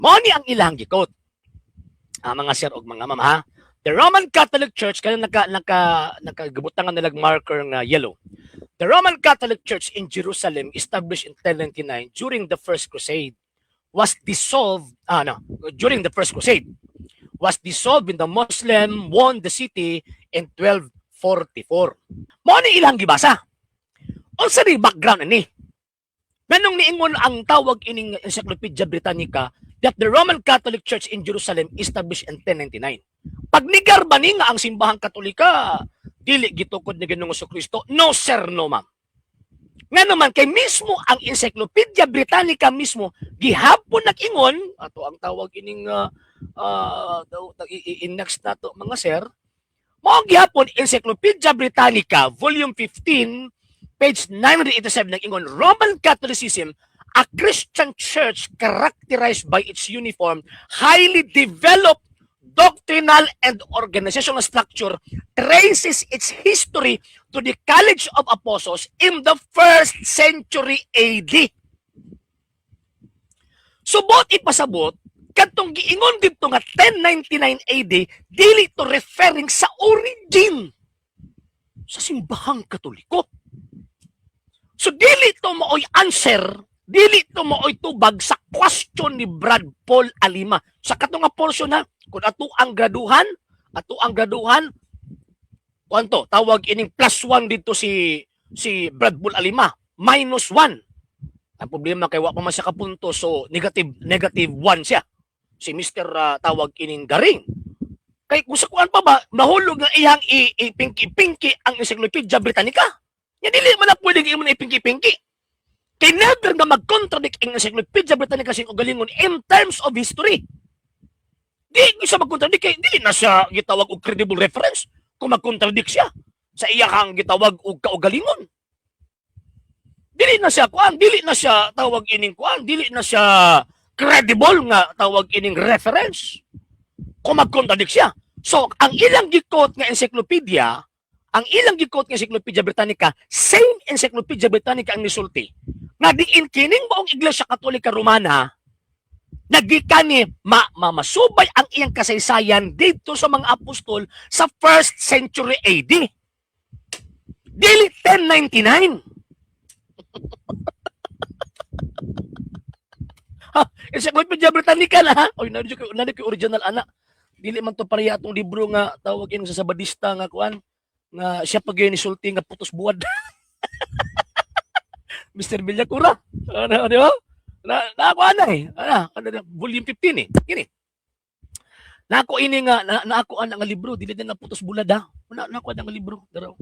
Mao ni ang ilang gi-quote. Ah, mga sir og mga ma'am ha. The Roman Catholic Church, kanang naka nakagibutangan nilag marker nga yellow. The Roman Catholic Church in Jerusalem, established in 1099 during the First Crusade, was dissolved, ah no, during the First Crusade was dissolved when the Muslim won the city in 1244. Mao ni ilang gibasa. Unsa ni background ani? Nganong niingon ang tawag ining Encyclopedia Britannica that the Roman Catholic Church in Jerusalem established in 1099? Pagnigar ba ni nga ang simbahang Katolika dili gitukod ni Ginoong Kristo? No sir, no ma'am. Nga naman kay mismo ang Encyclopedia Britannica mismo gihapon nag-ingon ato ang tawag ining in next nato, mga sir, mao gihapon Encyclopedia Britannica volume 15 page 987 nag-ingon, "Roman Catholicism, a Christian church characterized by its uniform, highly developed doctrinal and organizational structure, traces its history to the College of Apostles in the first century AD." Subot ipasabot, kadtong giingon didto nga 1099 AD, dili to referring sa origin sa simbahang Katoliko. So dili to maoy answer, dili to maoy tubag sa question ni Brad Paul Alima. Sa katong nga portion na, kung ato ang graduhan, kuanto, tawag ining +1 dito si Brad Paul Alima, -1. Ang problema kay wa pa man siya kapunto, so negative negative 1 siya. Si Mr. Tawag ining Garing. Kay kung sa kuan pa ba, nahulog nga iyang ipingki-pingki ang Encyclopedia Britannica. Nya dili man na pwedeng imo na ipingki-pingki. Kay never nga mag-contradict ang Encyclopedia Britannica sa kaugalingon in terms of history. Di siya mag-contradict kay dili na siya gitawag og credible reference kung mag-contradict siya sa iyahang gitawag og kaugalingon. Dili na siya kuan, dili na siya tawag ining kuan, dili na siya credible nga tawag ining reference kung mag-contradict siya. So, ang ilang gi-quote nga encyclopedia, ang ilang gi-quote nga Encyclopedia Britannica, same Encyclopedia Britannica ang nisulti nga diin kining buong Iglesia Katolika Romana nagikan ni ma mamasubay ang iyang kasaysayan dito sa mga apostol sa first century AD. Dili 1099. Ha, Encyclopedia Britannica na ha. Oy, nandito ko original ana. Dili man to pareha atong libro nga tawag ini sa Sabadista nga kuan nga siya pa gyud nisulti nga putos buwad. Mr. Villacura. Ano, di ba? Na ako ana eh. Ana, ano, volume 15 eh. Kini. Nako ini nga na ako ana nga libro, dili na putos bulad ha. Na ako ana nga libro, daraw.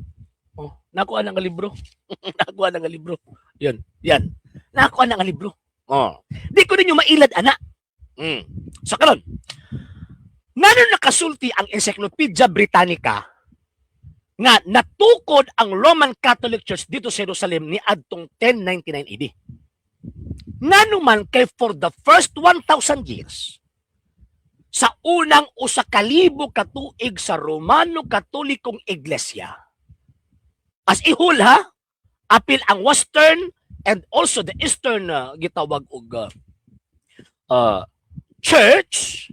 Oh, nako ana nga libro. Nako ana nga libro. Yun, yan. Nako ana nga libro. Oh. Di ko ninyo mailad ana. So karon, ngano nakasulti ang Encyclopedia Britannica nga natukod ang Roman Catholic Church dito sa Jerusalem ni adtong 1099 AD? Ngano man kay for the first 1,000 years, sa unang 1,000 ka tuig sa Romano Katolikong Iglesia, as a whole ha, apil ang Western and also the Eastern gitawag og church,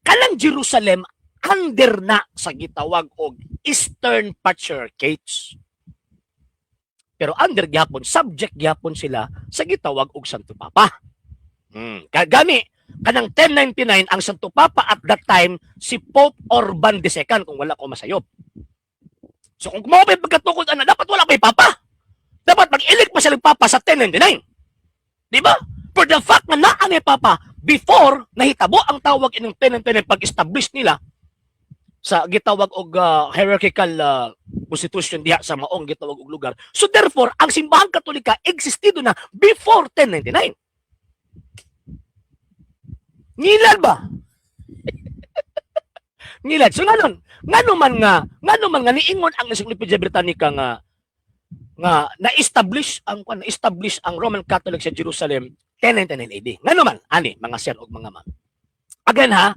kanang Jerusalem under na sa gitawag og Eastern Patriarchates. Pero under gyapon, subject gyapon sila sa gitawag og Santo Papa. Kagani, kanang 1099 ang Santo Papa at that time si Pope Urban II, kung wala ko masayop. So kung mao pa pagkatukod ana, dapat wala pa'y papa. Dapat mag-elect pa sila ng papa sa 1099. Di ba? For the fact nga naa ni papa before nahitabo ang tawag ining 1099, pag-establish nila sa gitawag og hierarchical constitution diha sa maong gitawag og lugar. So therefore, ang simbahang Katolika existido na before 1099. Ngilad ba? Ngilad. So nganon, ngano man nga niingon ang Encyclopedia Britannica nga na-establish ang kwan, na-establish ang Roman Catholic sa Jerusalem 1099 AD? Ngano man ani, mga sir ug mga ma'am? Again ha,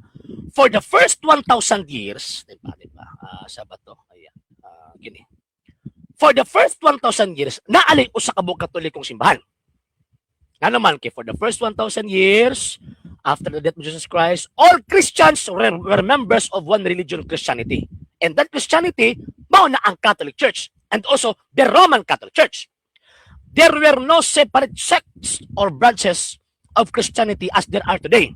for the first 1,000 years, di ba? Ah, sa ba to? Ayan. Ah, gini. For the first 1,000 years, naa lay usa ka buok Katolikong simbahan. Ngano man kay for the first 1,000 years, After the death of Jesus Christ, all Christians were members of one religion, Christianity. And that Christianity, mao na ang Catholic Church and also the Roman Catholic Church. There were no separate sects or branches of Christianity as there are today.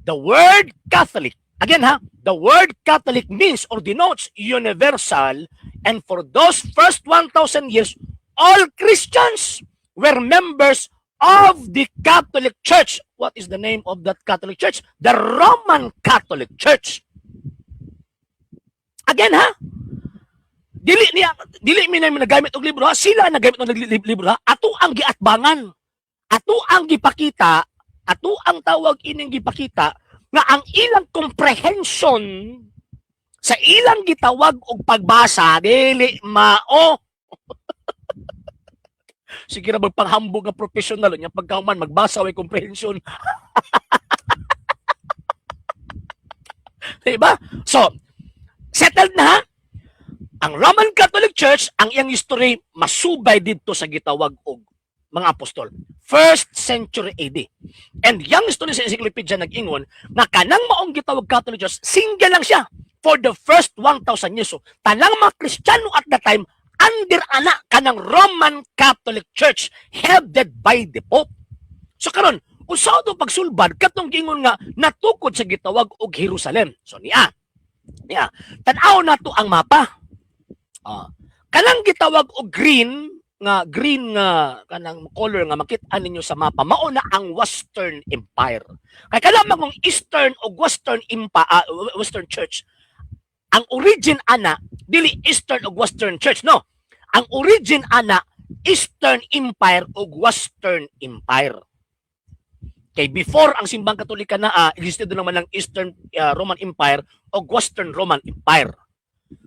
The word Catholic, again ha, the word Catholic means or denotes universal, and for those first 1,000 years, all Christians were members of the Catholic Church. What is the name of that Catholic Church? The Roman Catholic Church. Again ha, dili niya, dili mi na nagamit og libro ha, sila nagamit og libro ha. Ato ang giatbangan. Ato ang gipakita, ato ang tawag ining gipakita nga ang ilang comprehension sa ilang gitawag og pagbasa dili mao. Sige ra, magpanghambog nga professional nya, pagkahuman magbasa way comprehension. Diba? So, settled na ha? Ang Roman Catholic Church, ang iyang history masubay didto sa gitawag og mga apostol. First century AD. And yang history sa encyclopedia nag-ingon nga kanang maong gitawag Catholic Church, single lang siya for the first 1,000 years. So, tanang mga Kristiyano at the time, under ana kanang Roman Catholic Church headed by the Pope. So karon, usa to pagsulbad katong giingon nga natukod sa gitawag og Jerusalem. So niya. Niya. Tan-aw nato ang mapa. Ah. Kanang gitawag og green nga kanang color nga makit-an ninyo sa mapa, mao na ang Western Empire. Kay kanang mga Eastern o Western Empire, Western Church, ang origin ana dili Eastern o Western Church, no. Ang origin ana Eastern Empire o Western Empire. Kay before ang Simbang Katolika na existed naman ng Eastern Roman Empire o Western Roman Empire.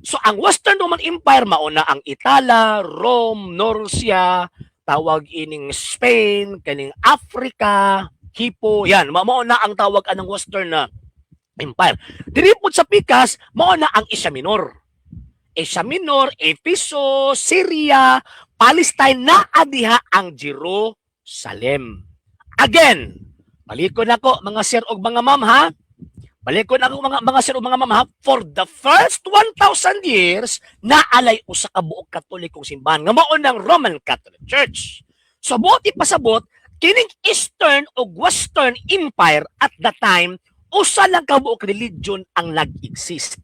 So ang Western Roman Empire, mao na ang Itala, Rome, Norcia, tawag ining Spain, kaning Africa, Hippo, yan, mao na ang tawag anang Western na Empire. Diri pod sa pikas, mao na ang Asia Minor. Asia Minor, Efeso, Syria, Palestine, naa diha ang Jerusalem. Again, balikon ako, mga sir og mga ma'am ha. Balikon ako, mga sir og mga ma'am ha. For the first 1,000 years, naalay usa ka buok Katolikong simbahan nga mao ng Roman Catholic Church. So buot ipasabot, kining Eastern ug Western Empire at the time, usa lang ka buok religion ang nag-exist.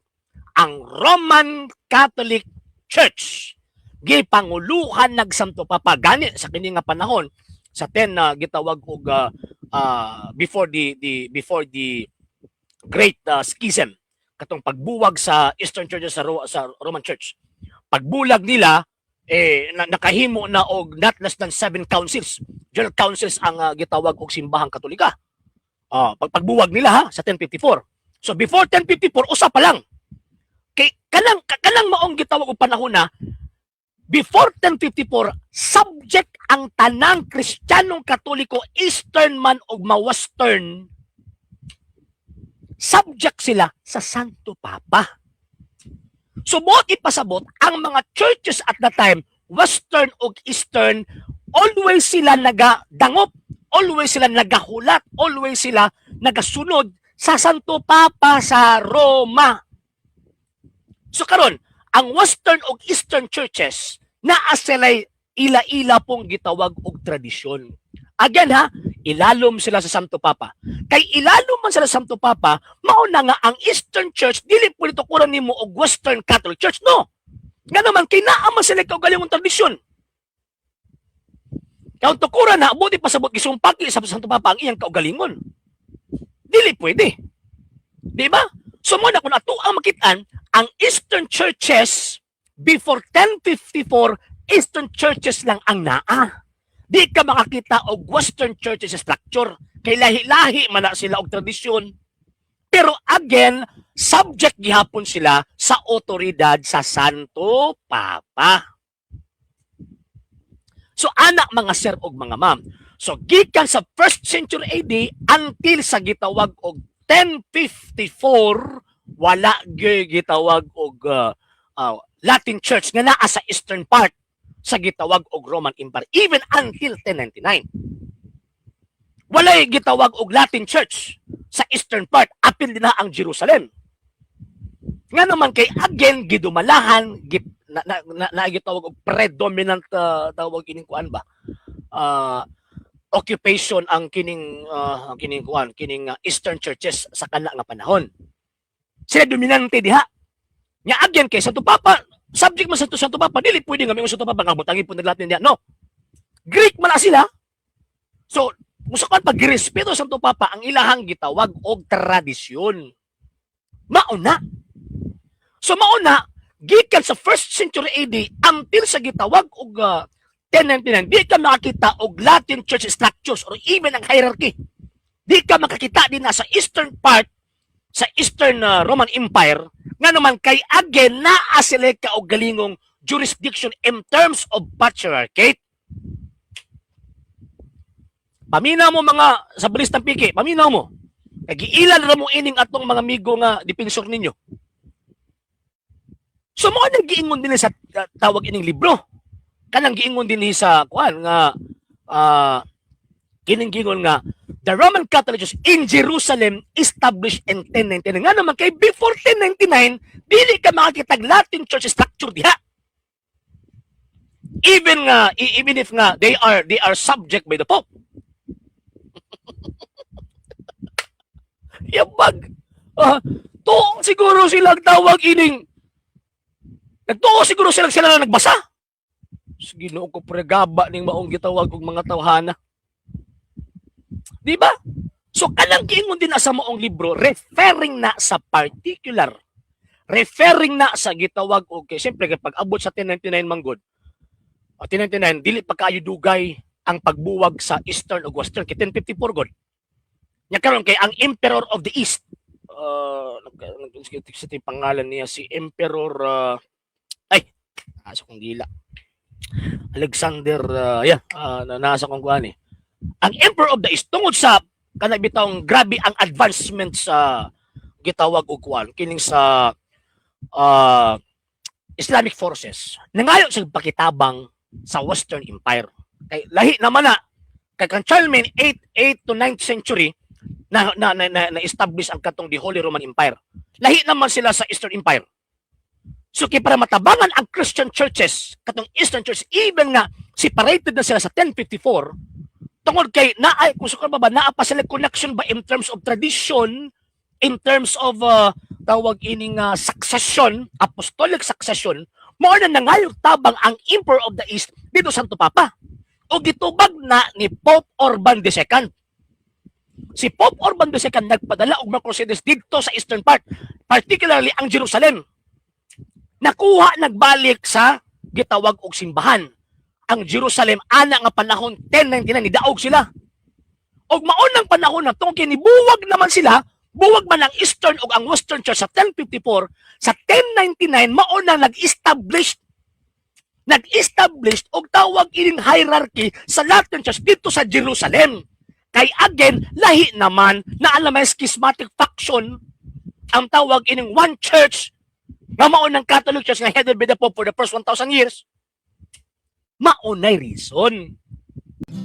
Ang Roman Catholic Church. Gipanguluhan nag Santo Papa gani sa kini nga panahon sa 10 na gitawag og before the Great Schism, katong pagbuwag sa Eastern Churches sa Roman Church. Pagbulag nila eh nakahimo na og not less than seven councils. General councils ang gitawag og Simbahang Katolika. Pagbuwag nila ha sa 1054. So before 1054, usa pa lang. Kay kanang maong gitawag og panahon na before 1054, subject ang tanang Kristiyanong Katoliko, Eastern man o ma-Western, subject sila sa Santo Papa. So buot ipasabot, ang mga churches at the time, Western o Eastern, always sila nagadangop, always sila nagahulat, always sila nagasunod sa Santo Papa sa Roma. So karon, ang Western ug Eastern churches naa sila'y ila-ila pong gitawag og tradisyon. Again ha, ilalom sila sa Santo Papa. Kay ilalom man sila sa Santo Papa, mao na nga ang Eastern Church dili pwede tukuran nimo og Western Catholic Church, no. Nga naman kay naa man sila kaugalingong tradisyon. Kaya ang tukuran na, buti pasabot gisumpaki sa Santo Papa ang iyang kaugalingon. Dili pwede. Di ba? So mo na kung ato ang makitaan, ang Eastern churches before 1054, Eastern churches lang ang naa. Di ka makakita og Western churches structure. Kay lahi-lahi man na sila og tradisyon. Pero again, subject gihapon sila sa otoridad sa Santo Papa. So anak, mga sir og mga ma'am. So gikan sa first century AD until sa gitawag og 1054, wala gyud gitawag og Latin Church nga naa sa eastern part sa gitawag og Roman Empire even until 1099. Walay gitawag og Latin Church sa eastern part, apil din na ang Jerusalem. Nga naman kay again gidumalahan gip, na, na, na, na gitawag og predominant tawag ining kuan ba? Occupation ang kining kuan, kining eastern churches sa kana nga panahon. Sila dominante diha. Nya again kay Santo Papa, subject man sa Santo Papa, dili pwede nga mingon Santo Papa nga butangin po nag Latin diha. No. Greek man na sila. So, kung sa kuan pag girespeto sa Santo Papa ang ilahang gitawag og tradisyon. Mauna. So mauna, gikan sa first century AD until sa gitawag og 1099, di ka makakita og Latin Church structures or even ang hierarchy. Di ka makakita din na sa eastern part, sa Eastern Roman Empire, nga naman kay again naa sila ka og galingong jurisdiction in terms of patriarchate. Paminaw mo, mga sa bilis ng piki, paminaw mo. Kay giilan ra mo ining atong mga amigo nga defensor ninyo. So mo nang giingon din sa tawag ining libro. Kanang giingon din sa kuan nga kining giingon nga the Roman Catholic Church in Jerusalem established in 1099. Nga naman kay before 1099 dili ka makakitag Latin Church structure diha. Even if nga they are subject by the Pope. Yabag. Tuo siguro silang tawag ining. Nagtuo siguro silang sila na nagbasa. Sige, Ginoo ko, pregaba ning maong gitawag og mga tawhana. Di ba? So kanang giingon din na sa maong libro, referring na sa particular, referring na sa gitawag, okay, siyempre kay pag abot sa 1099 manggod. O 1099, dili pa kaayo dugay ang pagbuwag sa Eastern ug Western kay 1054 god. Nya karon kay ang Emperor of the East, sa pangalan niya, si Emperor ay, asa kong dila. Alexander, yeah, na nasa kong kuan eh. Ang Emperor of the East, tungod sa kana bitawng grabe ang advancement sa gitawag og kuan kining sa Islamic forces, nangayo sa pakitabang sa Western Empire kay lahi naman na kay kang Charlemagne, 8 8 to 9th century na establish ang katong the Holy Roman Empire. Lahi naman sila sa Eastern Empire. So kay para matabangan ang Christian churches, katong Eastern Church, even nga separated na sila sa 1054, tungod kay naay kung sa ba naa pa sila connection ba in terms of tradition, in terms of tawag ining succession, apostolic succession, mao na nangayog tabang ang Emperor of the East dito Santo Papa. O gitubag na ni Pope Urban II. Si Pope Urban II nagpadala og mga crusaders didto sa eastern part, particularly ang Jerusalem. Nakuha nagbalik sa gitawag og simbahan ang Jerusalem ana nga panahon 1099, nidaog sila. Og maunang panahon na tungkol kinibuwag naman sila, buwag man ang Eastern ug ang Western Church sa 1054, sa 1099 mao na nag-establish og tawag ining hierarchy sa Latin Church dito sa Jerusalem. Kay again, lahi naman na alam may schismatic faction ang tawag ining one church nga mao ng Catholic Church nga headed by the Pope for the first 1,000 years. Maunay reason.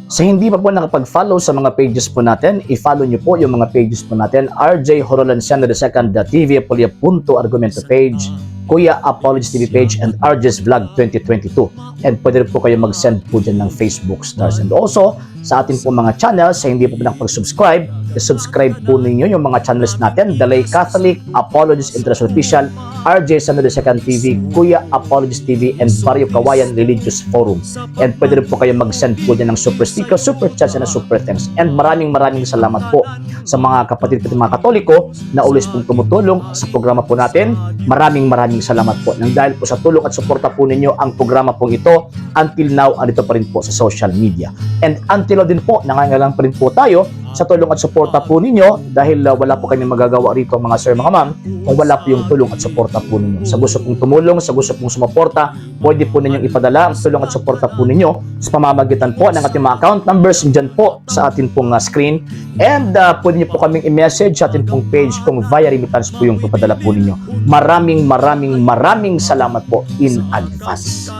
Sa hindi pa po nakapag-follow sa mga pages po natin, i-follow nyo po yung mga pages po natin. RJ Horolenciano II, TV Apolia Punto Argumento page, Kuya Apologies TV page, and RJ's Vlog 2022. And pwede rin po kayo mag-send po dyan ng Facebook stars. And also, sa atin po mga channels, sa hindi po nakapag-subscribe, i-subscribe po ninyo yung mga channels natin: Dalay Catholic, Apologies International Official, RJ Sano II TV, Kuya Apologies TV, and Barrio Kawayan Religious Forum. And pwede rin po kayo mag-send po dyan ng super sticker, super chats, and super thanks. And maraming maraming salamat po sa mga kapatid ko, mga Katoliko na always pong tumutulong sa programa po natin. Maraming maraming salamat po. Nang dahil po sa tulong at suporta po ninyo, ang programa pong ito until now andito pa rin po sa social media. And until now din po, nangangailangan pa rin po tayo sa tulong at suporta po ninyo dahil wala po kami magagawa rito, mga sir, mga ma'am, kung wala po yung tulong at suporta po ninyo. Sa gusto pong tumulong, sa gusto pong sumuporta, pwede po ninyong ipadala ang tulong at suporta po ninyo sa pamamagitan po ng ating mga account numbers dyan po sa atin pong screen. And pwede niyo po kaming i-message sa atin pong page kung via remittance po yung papadala po ninyo. Maraming maraming maraming salamat po in advance.